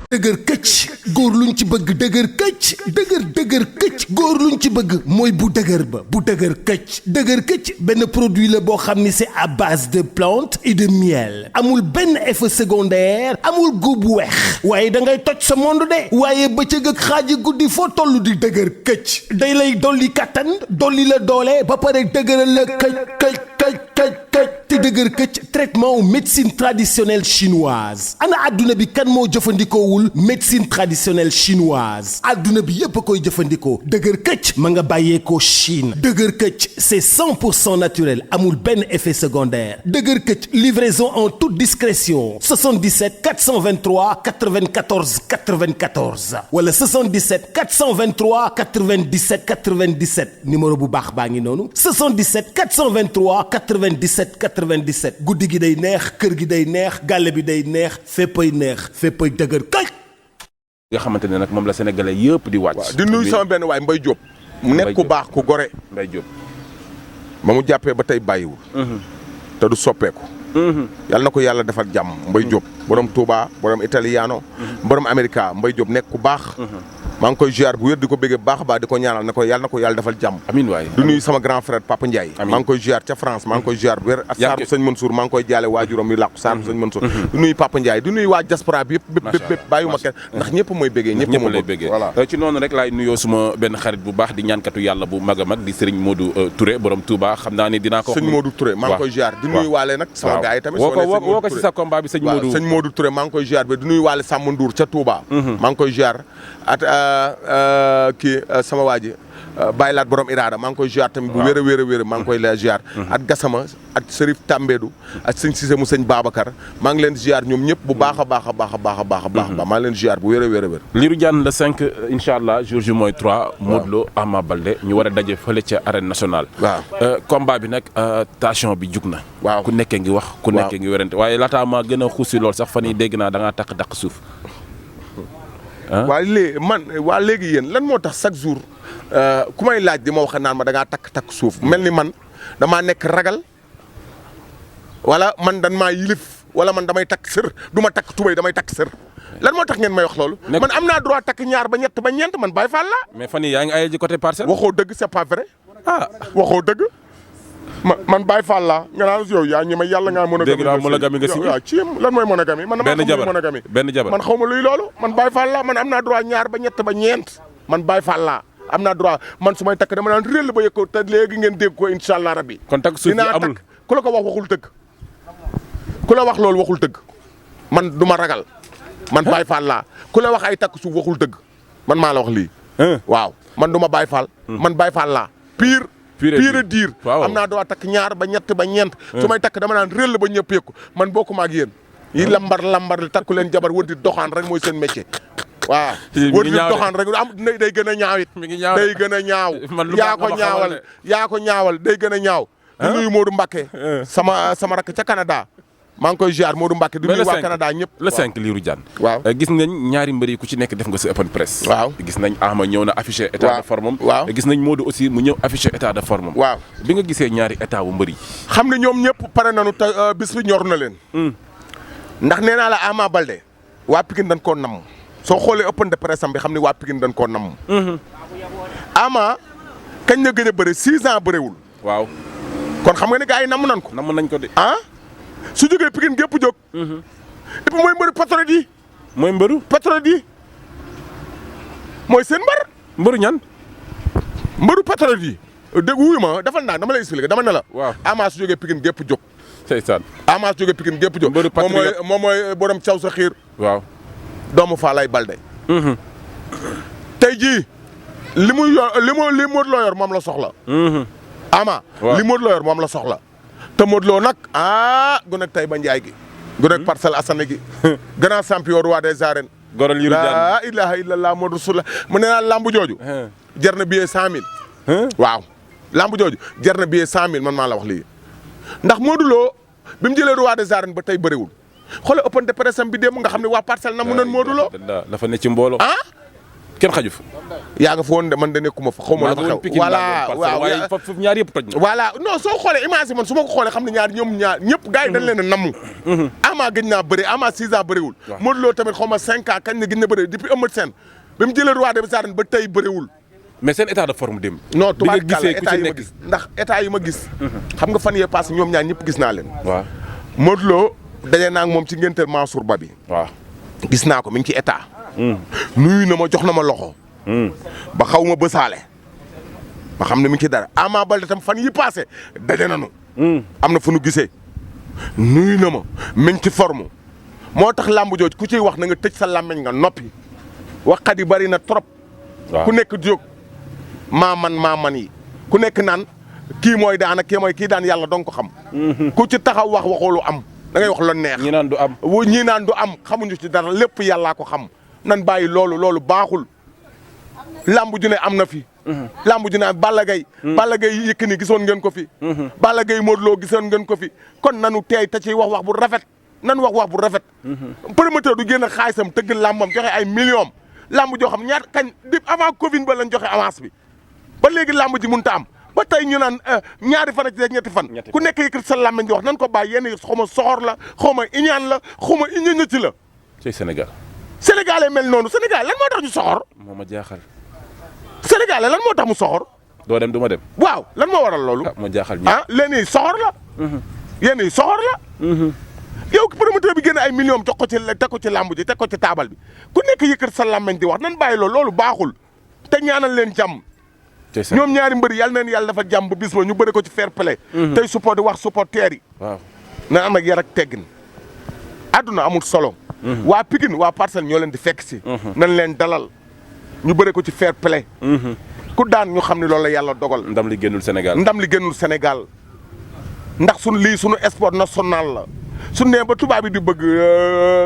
dëgër këcc góor luñ ci bëgg dëgër këcc dëgër këcc góor luñ ci bëgg mooy bu dëgër ba bu dëgër këcc benn produit la boo xam ni c'est à base de plantes et de miel amul benn effet secondaire amul góob bu weex waaye da ngay toj sa monde de waaye bëccëg ak xaaji guddi foo toll di dëgër këcc day lay dolli kattan dolli la doole ba pare dëgëral la këcc te dëgër këcc traitement médecine traditionnelle chinoise ana adduna bi kan moo jëfandikoowul médecine traditionnelle chinoise adduna bi yépp a koy jëfandikoo dëgër këcc ma nga bàyyeekoo Chine dëgër këcc c'est 100% naturel amul benn effet secondaire dëgër këcc livraison en toute discrétion 77 423 94 94 wala 77 423 97 97 numéro bu baax baa ngi noonu 77 423 97 97 guddi gi day neex kër gi day neex gàlle bi day neex féppay neex féppay dëgër kay. nga xamante ne nag moom la sénégalais yëpp di wàcc. di nuyu sama benn waay Mbaye Diop. mu nekk ku baax ku gore. Mbaye Diop. ba mu jàppee ba tey bàyyiwul. te du soppeeku. yàlla na ko yàlla defal jàmm Mbaye Diop. borom Touba borom Italiano. borom America Mbaye Diop nekk ku baax. maa ngi koy ziar bu wér di ko bëggee baax a baax di ko ñaanal ne ko yàlla na ko yàlla defal jàmm. amiin waay du nuyu sama grand frère Papa Ndiaye. maa ngi koy ziar ca France maa ngi koy ziar bu wér. ak Saaru Sëñ Mansour maa ngi koy jaale waajuram yu làqu Saaru Sëñ Mansour. du nuyu Papa Ndiaye du nuyu waa diaspora bi bépp bàyyuma kenn ndax ñëpp mooy bëggee ñëpp lay bëggee voilà ci noonu rek laay nuyoo suma benn xarit bu baax di ñaankatu yàlla bu mag a mag di Serigne Modou Touré borom Touba xam naa ni dinaa ko Sëñ Modou Touré maa ngi koy ziar di nuyu waale nag sama gars yi tamit woo ko ci sa combat bi Sëñ Modou Touré maa ngi koy ziar bi di nuyu waale Samba Ndour ca Touba maa ngi koy ziar at kii sama waa ji Baye Laat borom Iraada maa ngi koy ziar tamit bu wér a wér maa ngi koy la ziar at Gassama at Serif Tambédou ak sëñ Cissé mu sëñ Babacar maa ngi leen ziar ñoom ñëpp bu baax a baax maa ngi leen ziar bu wér a wér Lirou Diane le 5 incha allah jour ji mooy 3 Modou Lo Ama Baldé ñu war a daje fële ca arène nationale combat bi nag tension bi jug na waaw ku nekkee ngi wax ku nekkee ngi werante waaye laataa ma gën a xuusi lool sax fan yi dégg naa da ngaa takk daq suuf waa léegi yéen lan moo tax chaque jour ku may laaj di ma wax naan ma da ngaa takk suuf mel ni man damaa nekk ragal wala man dan maa yilif wala man damay takk sër du ma takk tubay damay takk sër lan moo tax ngeen may wax loolu. man am naa droit takk ñaar ba ñett ba ñeent man Baye Fall la. mais fan yii yaa ngi ay ji côté parcelle. waxoo dëgg c'est pas vrai. waxoo dëgg. man Baye Fall laa nga naan yow yaa ñi ma yàlla ngaa monogamie. dégg naa monogamie nga signé waaw ci lan mooy monogamie. man damaa xamul monogamie benn jabar man xaw ma luy loolu. man Baye Fall laa man am naa droit ñaar ba ñett ba ñeent man Baye Fall laa am naa droit man su may takk dama naan réel ba yëg ko te léegi ngeen dégg ko incha allah rabbi. kon takk suuf dinaa amul takk ku la ko wax waxul dëgg. ku la wax loolu waxul dëgg man du ma ragal man Baye Fall laa ku la wax ay takk suuf waxul dëgg man maa la wax lii. waaw man du ma Baye Fall. man Baye Fall laa pire diir am naa doo takk ñaar ba ñett ba ñeent su may takk dama naan réel ba ñëpp yëg ko man bokkuma ak yéen yi lambar li takku leen jabar wër di doxaan rek mooy seen métier waaw wër di doxaan rek am day gën a ñaaw it day gën a ñaaw yaa ko ñaawal day gën a ñaaw di nuyu Modou Mbacké sama rakk ca Canada maa ngi koy ziar Modou Mbacké di nuyu waa Canada ñëpp le 5 Lirou Diane waaw gis nañ ñaari mbër yi ku ci nekk def nga sa open press waaw gis nañ Ama ñëw na affiché état de forme am waaw gis nañ Modou aussi mu ñëw affiché état de forme am waaw bi nga gisee ñaari état bu mbër yi xam ne ñoom ñëpp pare nañu te bis bi ñor na leen ndax nee naa la Ama Baldé waa Pikine dañ koo namm soo xoolee open de presse am bi xam ne waa Pikine dañ koo namm Ama kañ la gën a bëre 6 ans bëréwul waaw kon xam nga ne gars yi namm nañ ko namm nañ ko de su jógee Pikine gépp jóg et puis mooy mbëru patriote yi mooy mbëru patriote yi mooy seen mbëru ñan mbëru patriote yi dégg wuyu ma defal naa dama lay expliquer dama ne la waaw Ama su jógee Pikine gépp jóg ndeysaan Ama su jógee Pikine gépp jóg mbëru patriote moom mooy borom caw sa xiir waaw doomu Falaye Baldé tey jii li Modou Lo yor moom la soxla Ama li Modou Lo yor moom la soxla te Modou Lo nag gu nekk tey ba Njaay gi gu nekk Parcelles Assainies gi grand champion roi des arènes goro Lirou Diane laa ilaha illallah Modou Rasulullah mu ne naa lambu jooju jar na billet 100 000 waaw lambu jooju jar na billet 100 000 man maa la wax lii ndax Modou Lo bi mu jëlee roi des arènes ba tey bëriwul xoolal open de presse am bi démb nga xam ne waa Parcelles na mu noon Modou Lo dafa ne ci mbooloo kenn xaju fa. yaa nga fa woon de man de nekkuma fa xaw ma la fa xew. voilà waaw waaye foofu ñaar yëpp toj na. voilà non soo xoolee image man su ma ko xoolee xam ne ñaar ñëpp gars yi dañ leen a namm. Ama gëj naa bëri Ama 6 ans bëriwul. waaw Modou Lo tamit xaw ma 5 ans kañ la gëj na bëri depuis Eumeu Sène bi mu jëlee roi des arènes ba tey bëriwul. mais seen état de forme démb. non tubaarkàlla état yi ma gis ndax état yi ma gis. xam nga fan yee passé ñoom ñaar ñëpp gis naa leen. waaw Modou Lo daje naa ak moom ci ngénteel Mansour Ba bi. waaw gis naa ko mi ngi ci état. nuyu na ma jox na ma loxo. ba xaw ma bësaale. ba xam ne mi ngi ci dara Ama Baldé tam fan yi passé daje nañu. am na fu nu gisee. nuyu na ma mi ngi ci forme. moo tax làmb jooju ku ciy wax na nga tëj sa làmmiñ nga noppi. waxkat yi bari na trop. ku nekk jóg maa man yi ku nekk naan kii mooy daan ak kii daan yàlla dong ko xam. ku ci taxaw wax waxoolu am da ngay wax lu neex. ñi naan du am ñii naan du am xamuñu ci dara lépp yàllaa ko xam nan bàyyi loolu baaxul. lamb ju ne am na fi. lamb ju ne Balla Gaye. Balla Gaye Yékini gisoon ngeen ko fi. Balla Gaye Modou Lo gisoon ngeen ko fi kon nanu teey te ci wax bu rafet nan wax bu rafet. promoteur du génn xaalisam tëgg lambam joxe ay millions. lamb joo xam ñaar kañ di avant Covid ba lañ joxe avance bi ba léegi lamb ji mënut a am ba tey ñu naan ñaari fan ak ñetti fan. ku nekk yëkkati sa làmmiñ di wax nan ko bàyyi yenn yi xaw ma soxor la xaw ma iñaan la xaw ma iñaan ci la. ci Sénégal. Sénégalais mel noonu Sénégal lan moo tax ñu soxor. moo ma jaaxal. Sénégalais lan moo tax mu soxor. doo dem du ma dem. waaw lan moo waral loolu. moo jaaxal ñi. leen yi soxor la. yenn yi soxor la. yow promoteur bi génne ay millions jox ko ci teg ko ci làmb ji teg ko ci taabal bi ku nekk yëkkat sa làmmiñ di wax nan bàyyi loolu baaxul te ñaanal leen jàmm. ñoom ñaari mbëri yàlla na leen yàlla dafa jàmm ba bis ba ñu bëri ko ci fair play. tey support di wax supporters yi. waaw na am ak yar ak teggin. àdduna amul solo. waa Pikine waa Parcelles ñoo leen di fekk si. nañ leen dalal ñu bëri ko ci fair play. ku daan ñu xam ne loolu la yàlla dogal. ndam li génnul Sénégal. ndam li génnul Sénégal ndax sunu sport national la. su nee ba tubaab bi di bëgg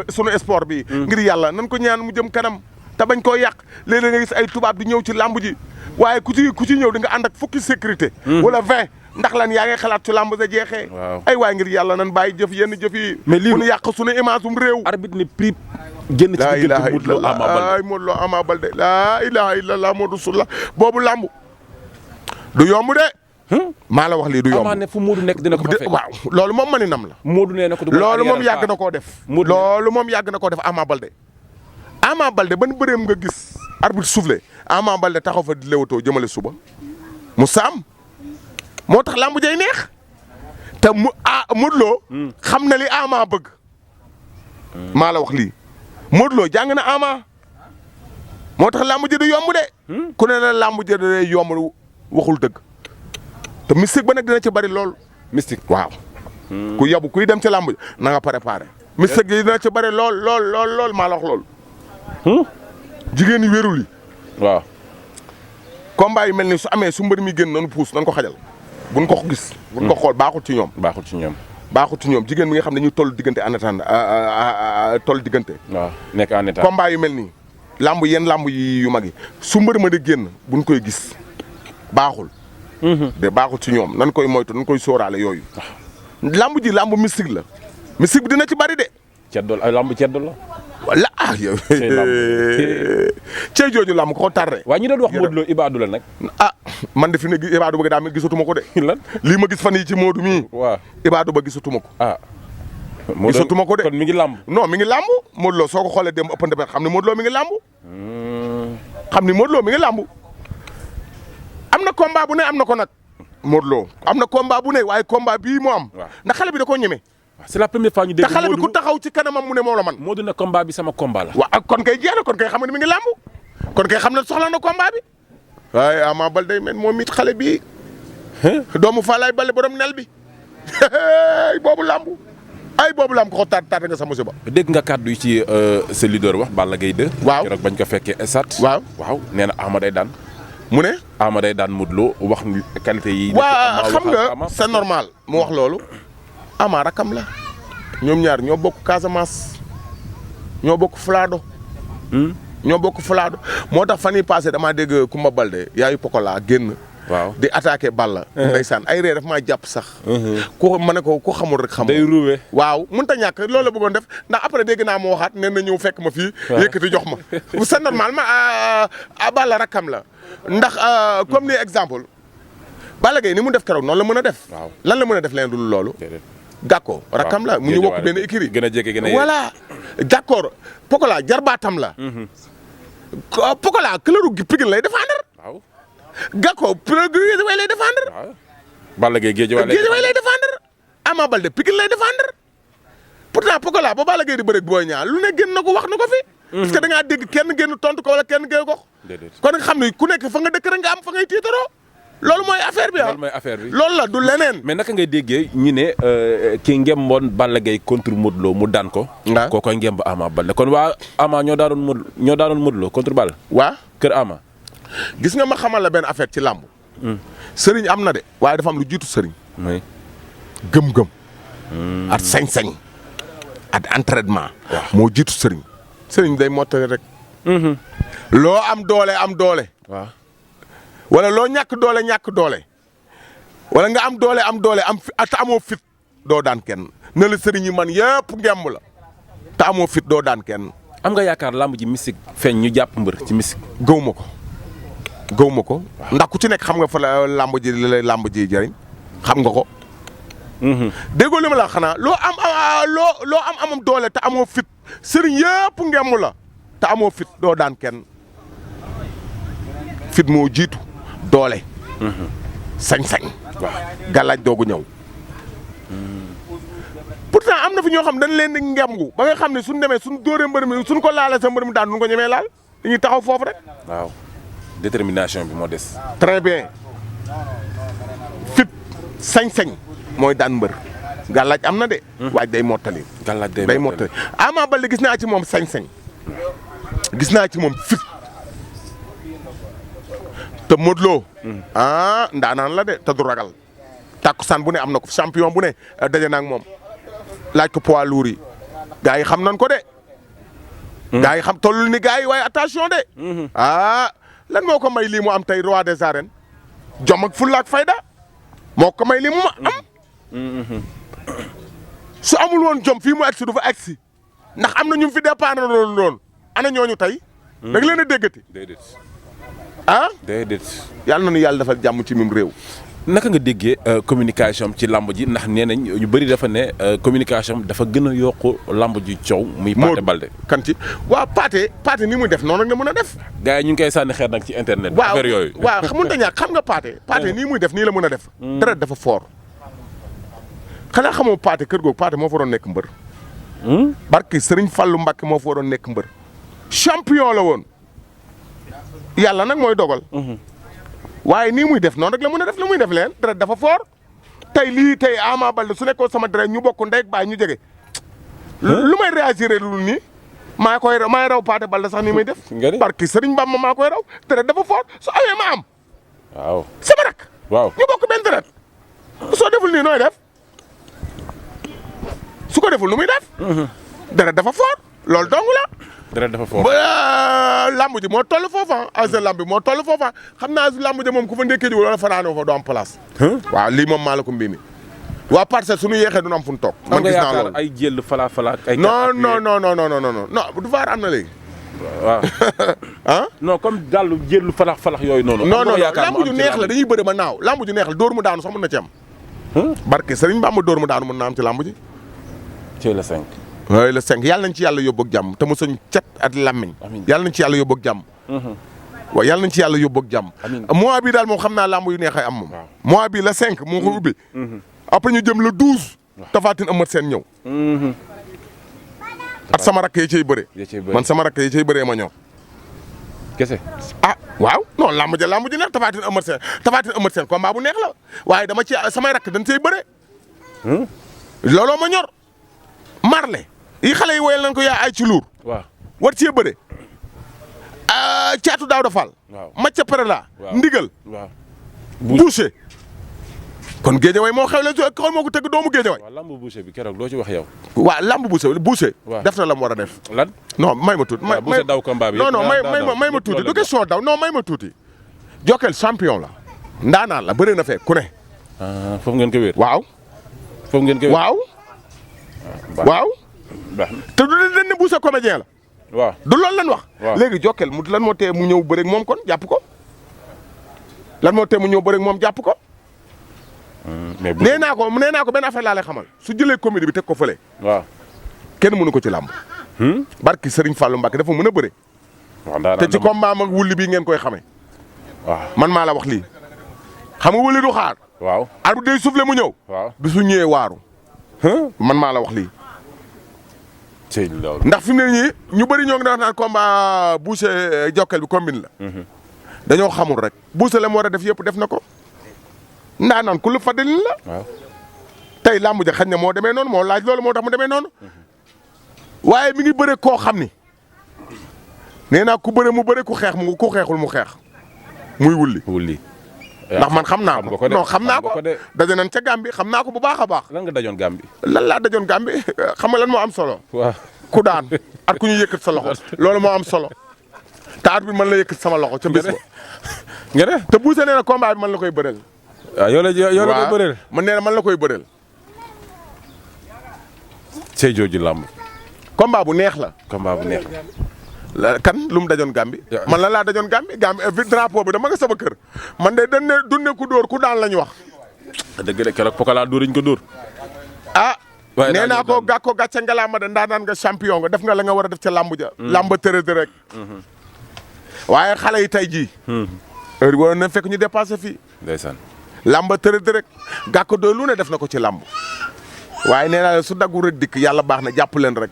sunu sport bi. ngir yàlla nan ko ñaan mu jëm kanam te bañ koo yàq léeg-léeg nga gis ay tubaab di ñëw ci làmb ji waaye ku ci ñëw di nga ànd ak fukki sécurité. wala 20 ndax lan yaa ngi xalaat ci làmb sa jeexee. ay waay ngir yàlla nan bàyyi jëf yenn jëf yi. mais lii bu ñu yàq sunu image um réew. arbitre ni prix génn ci diggante Modou Lo Ama Baldé. ay Modou Lo Ama Baldé laa ilaha illallah Modou Rasulullah boobu làmb du yomb de. maa la wax lii du yomb Ama ne fu Modou nekk dina ko fa fekk. waaw loolu moom mani nam la. Modou nee na ko loolu moom yàgg na koo def. loolu moom yàgg na koo def Ama Baldé. Ama Baldé ban bëreem nga gis arbitre soufflé Ama Baldé taxaw fa di lewatoo jëmale suba mu saam moo tax làmb jay neex te Modou Lo xam na li Ama bëgg. maa la wax lii Modou Lo jàng na Ama moo tax làmb ji du yomb de. ku ne la làmb ji day yomb waxul dëgg. te mystique ba nag dina ci bari lool. mystique waaw. ku yabu kuy dem ci làmb na nga préparé. mystique yi dina ci bari lool maa la wax lool. jigéen ñi wérul yi. waaw. combat yi mel ni su amee su mbër mi génn nañu puus nañu ko xajal. buñ ko gis. buñ ko xool baaxul ci ñoom. baaxul ci ñoom. baaxul ci ñoom jigéen mi nga xam ne dañuy toll diggante en attendant toll diggante. waaw nekk en état. combat yu mel nii. làmb yenn làmb yi yu mag yi su mbër ma di génn buñ koy gis baaxul. de baaxul ci ñoom nan koy moytu nan koy sóoraale yooyu. lamb ji lamb mystique la. mystique bi dina ci bari de. ceddo ay lamb ceddo la. wala yow. cey jooju lamb ko tarre. waaye ñi doon wax Modou Lo Ibadou la nag. man de fi ne Ibadou ba daa mel gisatuma ko de. lan lii ma gis fan yi ci Modou mii. waaw Ibadou ba gisatuma ko. gisatuma ko de kon mi ngi lamb. non mi ngi lamb Modou Lo soo ko xoolee dem ëppante ba xam ne Modou Lo mi ngi lamb. xam ni Modou Lo mi ngi lamb. am na combat bu ne am na ko nag Modou Lo am na combat bu ne waaye combat bii moo am. ndax xale bi da koo ñeme. c'est la première fois ñu dégg te xale bi ku taxaw ci kanamam mu ne moo la man. Modou ne combat bi sama combat la. waaw kon kay jeex na kon kay xam ne mi ngi làmb kon kay xam ne soxla na combat bi. waaye Ama Baldé men moom it xale bi doomu Falaye Baldé borom nel bi boobu làmb ay boobu làmb ko taat nga sa musiba. dégg nga kàddu yi ci sa leader wax Balla Gaye 2. waaw keroog bañ ko fekkee esat. waaw nee na Ama day daan. mu ne. Ama day daan Modou Lo wax qualité yi. waaw xam nga c'est normal mu wax loolu. Ama rakam la. ñoom ñaar ñoo bokk Casamance. ñoo bokk Fulado. ñoo bokk Fulado moo tax fan yii passé damaa dégg Kumba Balde yaayu Pokola génn waaw di attaqué Balla. ndeysaan ay ree daf maa jàpp sax. ku ma ne ko ku xamul rek xamul. day ruube. waaw mënut a ñàkk loolu la bëggoon def ndax après dégg naa moo waxaat nee na ñëw fekk ma fii. yëkkati jox ma. c'est normal Balla rakkam la ndax comme ni exemple Balla Gaye ni mu def keroog noonu la mën a def. waaw lan la mën a def leen dul loolu. Gàkko rakkam la mu ñu wokk benn écurie. gën a jege gën a voilà d'accord Pokola jarbaatam la. Pokola këlaru gi Pikine lay défendre. waaw Gàkko Guédiawaye lay défendre. waaw Balla Gaye Guédiawaye lay défendre. Ama Baldé Pikine lay défendre. pourtant Pokola ba Balla Gaye di bëreeg Boy Niang lu ne génn na ko wax na ko fi. parce que da ngaa dégg kenn génn tontu ko wala kenn génn ko. kon nga xam ne ku nekk fa nga dëkk rek nga am fa ngay tiitaroo. loolu mooy affaire bi loolu mooy affaire bi. loolu la du leneen. mais naka ngay déggee ñu ne kii ngemboon Balla Gaye contre Modou Lo mu daan ko. waaw koo koy ngemb Ama Baldé kon waa Ama ñoo daanoon Modou Lo contre Balla. waa kër Ama. gis nga ma xamal la benn affaire ci làmb. sëriñ am na de waaye dafa am lu jiitu sëriñ. oui. gëm-gëm. at sañ-sañ. at entraînement. moo jiitu sëriñ. sëriñ day mottali rek. loo am doole. waaw. wala loo ñàkk doole wala nga am doole am fi te amoo fit doo daan kenn ne la sëriñ yi man yëpp ngemb la te amoo fit doo daan kenn. am nga yaakaar lamb ji mystique feeñ ñu jàpp mbër ci mystique. gëw ma ko ndax ku ci nekk xam nga fa la lamb ji li lay lamb ji jëriñ xam nga ko. déggoo li ma la xanaa loo am doole te amoo fit sëriñ yëpp ngemb la te amoo fit doo daan kenn fit moo jiitu. doole. sañ-sañ. waaw gàllaaj doogu ñëw. pourtant am na fi ñoo xam dañ leen di ngemgu ba nga xam ne suñ demee suñ dóoree mbër mi suñ ko laalee sa mbër mi daan duñ ko ñemee laal dañuy taxaw foofu rek. waaw détermination bi moo des. très bien fit sañ-sañ mooy daan mbër gàllaaj am na de. waaj day mottali. gàllaaj day mottali. Ama Baldé gis naa ci moom sañ-sañ. gis naa ci moom fit. te Modou Lo ndaanaan la de te du ragal takkusaan bu ne am na ko champion bu ne daje na ak moom laaj ko poids lourd yi gars yi xam nañ ko de. gars yi xam tollul ni gars yi waaye attention de. lan moo ko may lii mu am tey roi des arènes jom ak fulla ak fayda moo ko may lii mu am. su amul woon jom fii mu agsi du fa agsi ndax am na ñu fi dépendre loon ana ñooñu tey. da nga leen a déggati. déedéet. yàlla na nu yàlla defal jàmm ci mim réew. naka nga déggee communication ci lamb ji ndax nee nañ yu bëri dafa ne communication dafa gën a yokku lamb ji coow. muy Pathé Baldé. kan ci waaw Pathé ni muy def noonu rek la mën a def. gars yi ñu ngi koy sànni xeer nag ci internet. affaire yooyu waaw mënut a ñàkk xam nga Pathé nii muy def nii la mën a def. deret dafa fort. xanaa xamoo Pathé kër googu Pathé moo fa doon nekk mbër. barki Serigne Fallou Mbacké moo fa doon nekk mbër. champion la woon. yàlla nag mooy dogal. waaye nii muy def noonu rek la mën a def la muy def leen deret dafa fort. tey Ama Baldé su nekkoon sama deret ñu bokk ndey ak baay ñu jege. lu may réagir lu nii maay raw Pathé Baldé sax nii muy def. barki Serigne Bamba maa koy raw deret dafa fort su amee ma am. waaw sama rak. waaw ñu bokk benn deret. soo deful nii nooy def su ko deful lu muy def. deret dafa fort loolu dong la. deret dafa fort lamb ji moo toll foofa lamb bi moo toll foofa xam naa lamb ji moom ku fa ndekkee ji wala fanaanoo fa doo am place. waaw lii moom maa la ko mbii mi waa Parcelles suñu yeexee duñu am fu ñu toog. man gis naa loolu ay jël fala ay. non du vaar am na léegi. waaw non comme daal jël falax yooyu noonu. non lamb ju neex la dañuy bëri ba naaw lamb ju neex la dóor mu daanu sax mën na ci am. barke Serigne Bamba dóor mu daanu mën na am ci lamb ji. ci le 5. waaye le 5 yàlla nañ ci yàlla yóbbu ak jàmm te mosuñ cet at làmmiñ. yàlla nañ ci yàlla yóbbu ak jàmm. waaw yàlla nañ ci yàlla yóbbu ak jàmm. mois bi daal moom xam naa lamb yu neex ay am moom. mois bi le 5 moo ko ubbi. après ñu jëm le 12. Tapha Tine Eumeu Sène ñëw. at sama rakk yi cay bëre. man sama rakk yi cay bëree ma ñor. kese. waaw non lamb ji neex Tapha Tine Eumeu Sène combat bu neex la waaye dama ci samay rakk dañ cay bëre. looloo ma ñor. Marley yi xale yi woyal nañ ko yaa ay ci luur. waaw war cee bëre. Caatu Daawda Fall. waaw Macca Perela. waaw Ndigal. waaw Boucher. kon Géejawaay moo xew la xool moo ko tëgg doomu Géejawaay. waaw lamb Boucher bi keroog loo ci wax yow. waaw lamb Boucher. waaw def na la mu war a def. lan. non may ma tuuti. Boucher daw combat bi non may ma tuuti du question daw non may ma tuuti. Jokal champion la. ndaanaan la bëri na fee ku ne. foofu ngeen ko wér. waaw. foofu ngeen ko wér. waaw. waaw. te du leen ne Boucher comédien la. waaw du loolu lan wax. waaw léegi Jokal mu lan moo tee mu ñëw bëreeg moom kon jàpp ko. lan moo tee mu ñëw bëreeg moom jàpp ko. mais nee naa ko benn affaire laa lay xamal su jëlee comédie bi teg ko fële. waaw kenn mënu ko ci làmb. barki Serigne Fallou Mbacke dafa mën a bëre. te ci combat ak wulli bii ngeen koy xamee. waaw man maa la wax lii. xam nga wulli du xaar. waaw arbitre day soufflé mu ñëw. waaw bi su ñëwee waaru. man maa la wax lii. c'est loolu. ndax fi mu ne nii ñu bëri ñoo ngi doon naan combat Boucher Jokal bi combine la. dañoo xamul rek Boucher la mu war a def yëpp def na ko. ndaanaan ku la fadalin la. waaw tey làmb ja xañ na moo demee noonu moo laaj loolu moo tax mu demee noonu. waaye mi ngi bëre koo xam ni. nee naa ku bëre mu bëre ku xeexul mu xeex. muy wulli. ndax man xam naa ko non xam naa ko daje nañ ca Gàmbi xam naa ko bu baax a baax. lan nga dajoon Gàmbi. lan laa dajoon Gàmbi xam nga lan moo am solo. waaw ku daan at ku ñu yëkkat sa loxo loolu moo am solo. te at bi man la yëkkat sama loxo ca bis ba. nga ne te Boucher nee na combat bi man la koy bëreel. waaw yow la koy bëreel. man nee na man la koy bëreel. Sey jooju làmb. combat bu neex la. combat bu neex la. kan lu mu dajoon Gàmbi. man lan laa dajoon Gàmbi drapeau bi dama nga sama kër. man de dañ ne dunne ku dóor ku daan lañ wax. dëgg de keroog Pokola dóor ñu ko dóor. ah. nee naa ko gàkko gàcce nga làmb de ndaanaan nga champion nga def nga la nga war a def ca làmb ja. làmb tërëd rek. waaye xale yi tey jii. heure waroon na fekk ñu dépassé fii. ndeysaan. làmb tërëd rek gàkko doy lu ne def na ko ci làmb. waaye nee naa su daggu rek dikk yàlla baax na jàpp leen rek.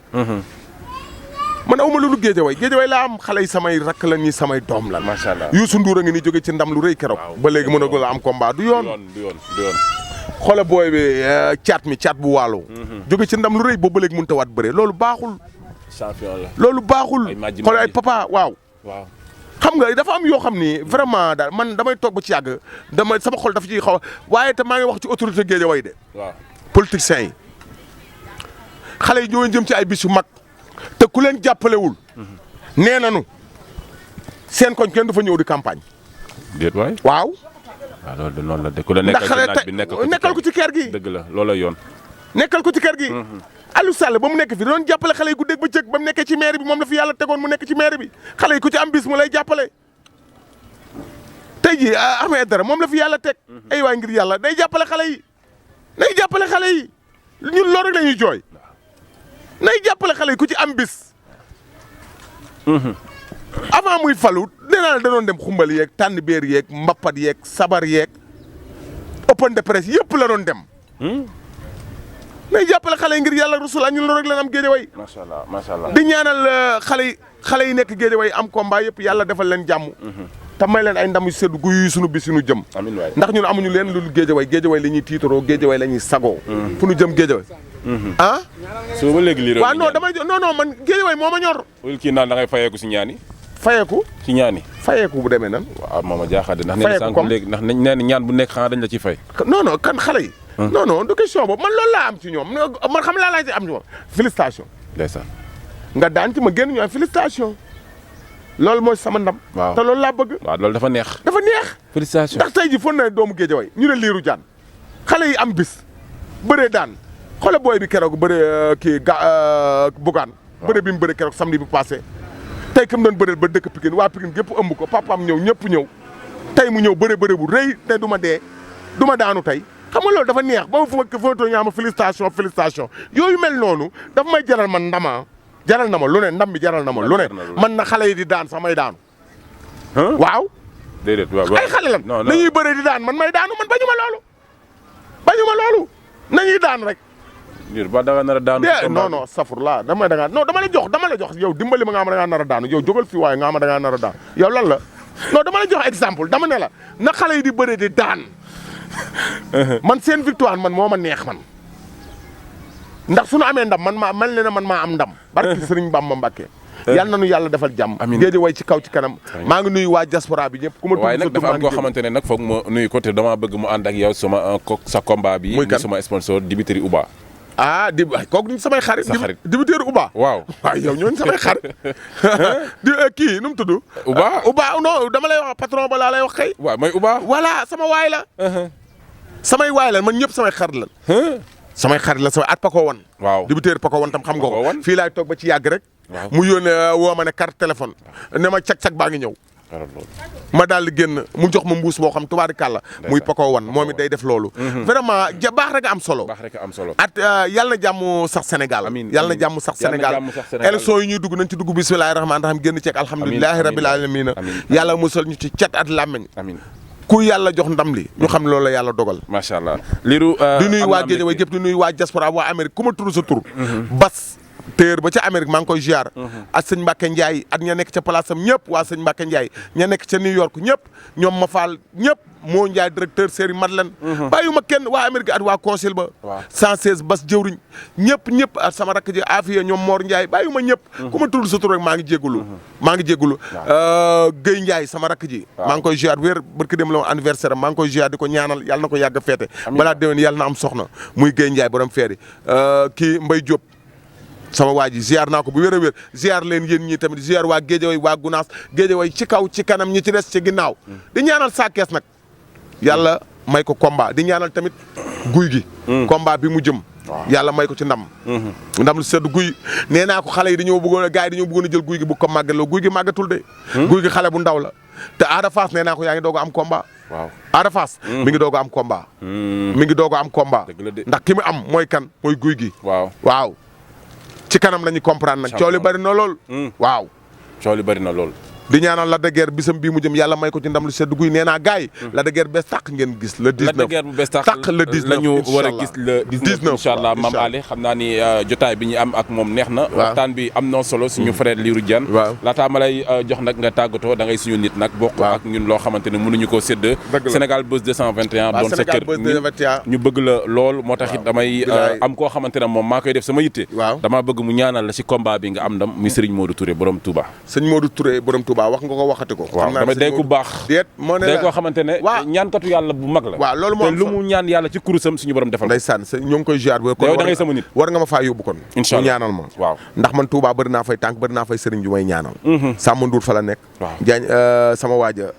man awma lu géejaway laa am xale yi samay rakk la ñi samay doom la. macha allah Youssou Ndour a ngi ni jóge ci ndam lu rëy keroog. ba léegi mën a gën a am combat du yoon. du yoon. xoolal booy bi caat bu waalo. jóge ci ndam lu rëy boobu ba léegi mënut a waat bëre loolu baaxul. champion la. loolu baaxul. xoolal ay papa waaw. xam nga dafa am yoo xam ni vraiment daal man damay toog ba ci yàgg sama xol dafa ciy xaw waaye te maa ngi wax ci autorité géejaway de. waaw politiciens yi xale yi ñoo jëm ci ay bis yu mag te ku leen jàppalewul nee nañu seen koñ kenn du fa ñëw di campagne. déet waay. waaw. waaw loolu de noonu la de ku la nekkal ci naaj bi nekkal ko ci kër gi. dëgg la looloo yoon. nekkal ko ci kër gi. Aliou Sall ba mu nekk fi doon jàppale xale yi guddeeg bëccëg ba mu nekkee ci maire bi moom la fi yàlla tegoon mu nekk ci maire bi xale yi ku ci am bis mu lay jàppale. tey jii Ahmed Aidara moom la fi yàlla teg. ay waay ngir yàlla day jàppale xale yi. nay jàppale xale yi ñun loolu rek la ñuy jooy. nay jàppale xale yi ku ci am bis. avant muy falu nee naa la da doon dem xumbal yeeg tànn beer yeeg mbappat yeeg sabar yeeg open de presse yëpp la doon dem. nay jàppale xale yi ngir yàlla rasul ñun loolu rek la am géejaway. macha allah macha allah. di ñaanal xale yi nekk géejaway am combat yëpp yàlla defal leen jàmm. te may leen ay ndam yu seddu guy sunu bis sunu jëm. amiin waay ndax ñun amuñu leen lu géejaway la ñuy tiitaroo géejaway la ñuy sagoo. fu nu jëm géejaway. ah. soo ba léegi lii rek. waaw non man géejaway moo ma ñor. wala kii naan da ngay fayeeku si ñaani. fayeeku. si ñaani. fayeeku bu demee nan. waaw moom a jaaxal de ndax nee na sànq léegi ndax nee na ñaan bu nekk xanaa dañ la ciy fay. non kan xale yi. non du question boobu man loolu laa am ci ñoom man xam laa ci am ci ñoom félicitation. ndeysaan. nga daan ci ma génn ñu am félicitation. loolu mooy sama ndam. waaw te loolu laa bëgg. waaw loolu dafa neex. dafa neex. félicitation ndax tey ji foog na doomu géejaway ñu ne liiru jaan xale yi am bis bëree daan xoolal booy bi keroog bëree kii bugaan. bëree bi mu bëree keroog samedi bi passé. tey kam doon bëreel ba dëkk Pikine waa Pikine gépp ëmb ko papaam ñëw ñëpp ñëw tey mu ñëw bëree bu rëy te du ma dee du ma daanu tey xam nga loolu dafa neex ba ma foto ñaama félicitation yooyu mel noonu dafa may jaral man ndama jaral na ma lu ne ndam bi jaral na ma lu ne man na xale yi di daan sax may daanu. waaw. déedéet waaw ay xale lan nañuy bëree di daan man may daanu man bañu ma loolu nañuy daan rek. ba da nga nar a daanu. non safur la dama la jox yow dimbali ma nga xam da ngaa nar a daanu yow jógal fii waaye nga xam da ngaa nar a daanu yow lan la non dama la jox exemple dama ne la na xale yi di bëree di daan man seen victoire man moo ma neex man ndax suñu amee ndam man maa am ndam barki Sëriñ Bamba Mbàkke yàlla nañu yàlla defal jàmm géejaway ci kaw ci kanam maa ngi nuyu waa diaspora bi ñëpp ku ma waaye nag dafa am koo xamante ne nag foog ma nuyu ko te dama bëgg mu ànd ak yow sa combat bi muy sama sponsor Dimitri Uba ah di kooku ñu samay xarit. sa xarit débiteur Uba. waaw yow ñooñu samay xarit. di kii nu mu tudd. Uba non dama lay wax patron ba laa lay wax kay. waaw mooy Uba. voilà sama waay la. samay waay la man ñëpp samay xarit la. samay xarit la samay at Paco wan. waaw débiteur Paco wan tam xam nga ko. fii laay toog ba ci yàgg rek. mu yónnee woo ma ne carte téléphone. ne ma cag-cag baa ngi ñëw. ma daal di génn mu jox ma mbuus boo xam tubaarikàlla muy Paco wan moom it day def loolu. vraiment baax rek am solo. baax rek am solo. at yàlla na jàmm sax Sénégal. amiin yàlla na jàmm sax Sénégal. élection yi ñuy dugg nañ ci dugg bismillahi rahmaani rahim génn ceeg alhamdulilahi rabil alamin yàlla musal ñu ci cat at làmmeñ. amiin ku yàlla jox ndam li ñu xam loolu la yàlla dogal. macha allah liiru. di nuyu waa Guédiawaye gépp di nuyu waa diaspora waa Amérique ku ma tur sa tur. bas téer ba ca Amérique maa ngi koy ziar. ak sëñ Mbacke Ndiaye at ña nekk ca place am ñëpp waa sëñ Mbacke Ndiaye ña nekk ca New York ñëpp ñoom ma faal ñëpp moo Ndiaye directeur série Madeleine. bàyyiwuma kenn waa Amérique at waa consul ba. waaw 116 bas jëwriñ ñëpp at sama rakk ji Afia ñoom Mor Ndiaye bàyyiwuma ñëpp. ku ma tudd sa tur rek maa ngi jégalu. maa ngi jégalu. Guèye Ndiaye sama rakk ji. maa ngi koy ziar wér barki dem la woon anniversaire am maa ngi koy ziar di ko ñaanal yàlla na ko yàgg a feete. balaa déwén yàlla na am soxna muy Guèye Ndiaye borom feeri kii Mbaye Diop. sama waa ji ziar naa ko bu wér a wér ziar leen yéen ñi tamit ziar waa Guédiawaye waa Gunaas Guédiawaye ci kaw ci kanam ñi ci des ci ginnaaw di ñaanal Sa Thiès nag yàlla may ko combat di ñaanal tamit guy gi combat bi mu jëm yàlla may ko ci ndam ndam lu sedd guy nee naa ko xale yi dañoo bëggoon a gars yi dañoo bëggoon a jël guy gi bu ko màggaloo guy gi màggatul de guy gi xale bu ndaw la te Ada Fass nee naa ko yaa ngi doog a am combat waaw Ada Fass mi ngi doog a am combat mi ngi doog a am combat ndax ki mu am mooy kan mooy guy gi waaw ci kanam la ñu comprendre nag coow li bari na lool. waaw coow li bari na lool. di ñaanal Lac de Guiers bisam bii mu jëm yàlla may ko ci ndam lu sedd guy nee naa gars yi. Lac de Guiers bees tàq ngeen gis le 19. Lac de Guiers bu bees tàq le 19 la ñu war a gis le 19 incha allah Mame Ali xam naa ni jotaay bi ñu am ak moom neex na. waxtaan bi am na solo suñu frère Lirou Diane. waaw laataa ma lay jox nag nga tàggatoo da ngay suñu nit nag. bokk ak ñun loo xamante ne mënuñu koo sédd. Sénégal Buzz 221. doon sa kër ñu bëgg la lool moo tax it damay am koo xamante ne moom maa koy def sama yitte. damaa bëgg mu ñaanal la si combat bi nga am ndam muy Serigne Modou Touré borom Touba. Serigne Modou Touré borom Touba wax nga ko waxati ko. waaw dama day ku baax day koo xamante ne ñaankatu yàlla bu mag la. waaw loolu moo te lu mu ñaan yàlla ci kurusam suñu borom defal ko. ndeysaan ñoo ngi koy ziar ba yow da ngay sama nit war nga ma faa yóbbu kon incha allah mu ñaanal ma waaw ndax man Touba bëri naa fay tànk bëri naa fay sëriñ ju may ñaanal Samba Ndour fa la nekk Jaañ sama waaja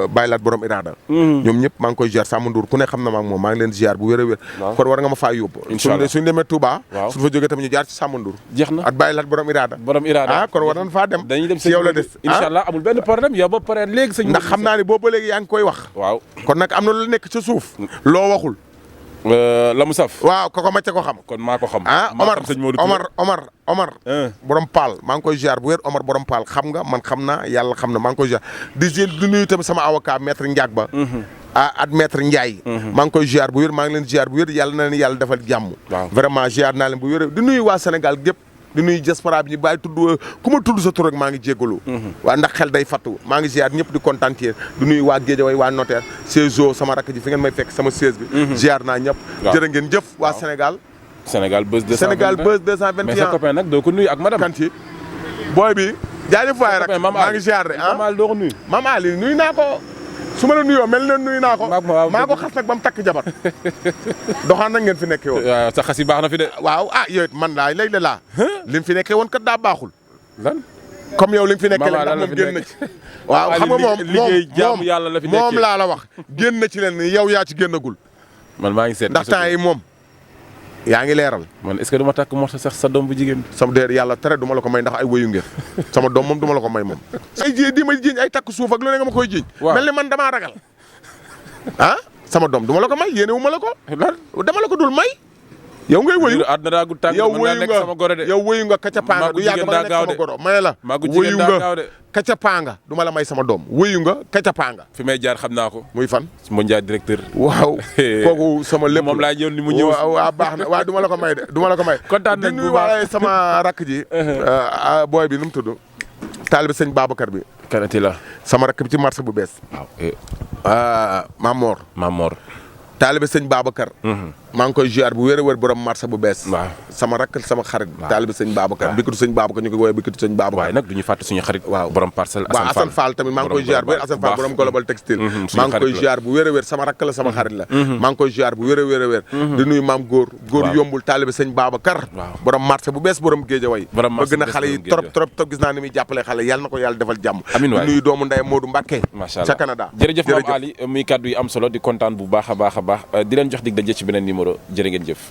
Baylaat borom Irada ñoom ñëpp maa ngi koy ziar Samba Ndour ku ne xam na ma ak moom maa ngi leen ziar bu wér a wér kon war nga ma faa yóbbu suñu demee Touba suñu fa jógee tamit ñu jaar ci Samba Ndour jeex na at Baylaat borom Irada kon war nañ faa dem dañuy dem si yow la des incha allah amul benn problème yow ba pare léegi sëñ ndax xam naa ne boobu ba léegi yaa ngi koy wax waaw kon nag am na lu nekk ca suuf loo waxul la mu saf waaw koko macca ko xam kon maa ko xam Omar borom paal maa ngi koy ziar bu wér Omar borom paal xam nga man xam naa yàlla xam na maa ngi koy ziar di nuyu tamit sama avocat maître Ndiak ba at maître Ndiaye maa ngi koy ziar bu wér maa ngi leen ziar bu wér yàlla na leen yàlla defal jàmm vraiment ziar naa leen bu wér di nuyu waa Sénégal gépp di nuyu diaspora bi ñu bàyyi tudd ku ma tudd sa tur rek maa ngi jéggalu waa ndax xel day fattu maa ngi ziar ñëpp di kontaan ci di nuyu waa Guédiawaye waa notaire Cézo sama rakk ji fi ngeen may fekk sama siège bi ziar naa ñëpp jërë ngeen jëf waa Sénégal Buzz 221 mais sa copain nag doo ko nuyu ak madame kanti booy bi jaajëf waay rek maa ngi ziar de doo ko nuyu Mame Ali nuyu naa ko su ma la nuyoo mel ne nuyu naa ko maa ko xas nag ba mu takk jabar doxaan nag ngeen fi nekkee woon sa xas yi baax na fi de waaw yow it man laa léegi laa li mu fi nekkee woon kat daa baaxul lan comme yow li mu fi nekkee leen ndax moom génn na ci waaw xam nga moom laa la wax génn na ci leen ni yow yaa ci génnagul man maa ngi seet ndax temps yi moom yaa ngi leeral man est-ce que du ma takk moo sax sa doom bu jigéen sama déer yàlla tere du ma la ko may ndax ay wëyu ngeen sama doom moom du ma la ko may moom ay ji di ma jiiñ ay takk suuf ak lu ne nga ma koy jiiñ mel ni man damaa ragal sama doom du ma la ko may yéene wu ma la ko dama la ko dul may yow ngay wëyu yow wëyu nga kaca panga du yàgg ma nekk sama goro may la wëyu nga kaca panga du ma la may sama doom wëyu nga kaca panga fi may jaar xam naa ko muy fan mo Ndiaye directeur waaw kooku sama lépp moom laa jël ni mu ñëw waaw baax na waaw du ma la ko may de du ma la ko may kontaan nañ di nuyu waale sama rakk ji booy bi nu mu tudd taalibe sëñ Babacar bi kanati la sama rakk bi ci marché bu bees waaw Mamor taalibe sëñ Babacar maa ngi koy ziar bu wér a wér borom marché bu bees. waaw sama rakk sama xarit. taalibe sëñ Babacar. bikitu sëñ Babacar ñu koy woowee bikitu sëñ Babacar. waaye nag du ñu fàtte suñu xarit. waaw borom parcelle Assane Fall tamit maa ngi koy ziar bu wér Assane Fall borom global textile. maa ngi koy ziar bu wér a wér sama rakk la sama xarit la. maa ngi koy ziar bu wér a wér a wér. di nuyu maam góor yombul taalibe sëñ Babacar. borom marché bu bees borom Géejawaay. bëgg na xale yi trop gis naa ni muy jàppale xale yàlla na ko yàlla defal jàmm. amiin waay di nuyu doomu ndey Modou Mbacké macha allah ca Canada. jërëjëf Mame Ali muy kaddu yi am solo di kontaan bu baax a baax di leen jox dig daje ci beneen numéro jërë ngeen jëf